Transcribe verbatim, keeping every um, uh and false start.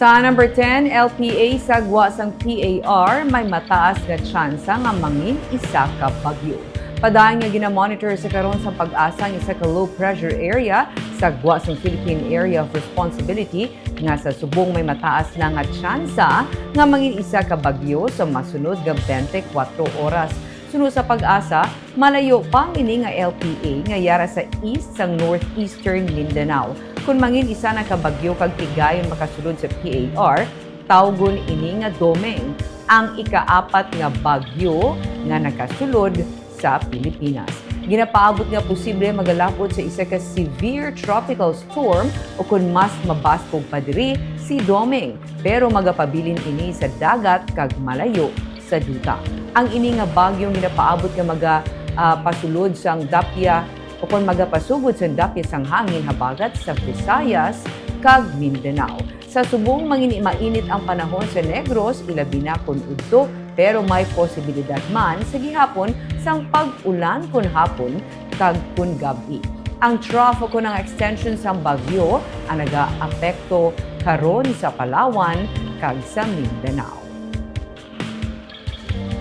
Sa number ten, L P A, sa gwa sang P A R, may mataas nga tsansa nga mangin isa ka bagyo. Padayon nga ginamonitor sa karon sang PAGASA ang isa ka low pressure area sa gwa sang Philippine Area of Responsibility nga sa subong may mataas na nga tsansa nga mangin isa ka bagyo sa masunod nga twenty-four oras. Suno sa PAGASA, malayo pa ang ini nga L P A nga yara sa east sang northeastern Mindanao. Kon mangin isa na ka bagyo kag tigayon makasulod sa P A R, tawgon ini nga Doming, ang ikaapat nga bagyo nga nakasulod sa Pilipinas. Ginapaabot nga posible magalab-ot sa isa ka severe tropical storm o kon mas mabaskog pa diri si Doming, pero magapabilin ini sa dagat kag malayo sa duta. Ang ini nga bagyong ginapaabot nga maga, ah, pasulod sang dapya o kon magapasugod sang dapya sang hangin habagat sa Visayas kag Mindanao. Sa subong, mangin-, mainit ang panahon sa Negros, ilabi na kon udto, pero may posibilidad man sa gihapon sang pag-ulan kon hapon kag kon gab-i. Ang trough o kon ang extension sang bagyo ang nagaapekto karon sa Palawan kag sa Mindanao.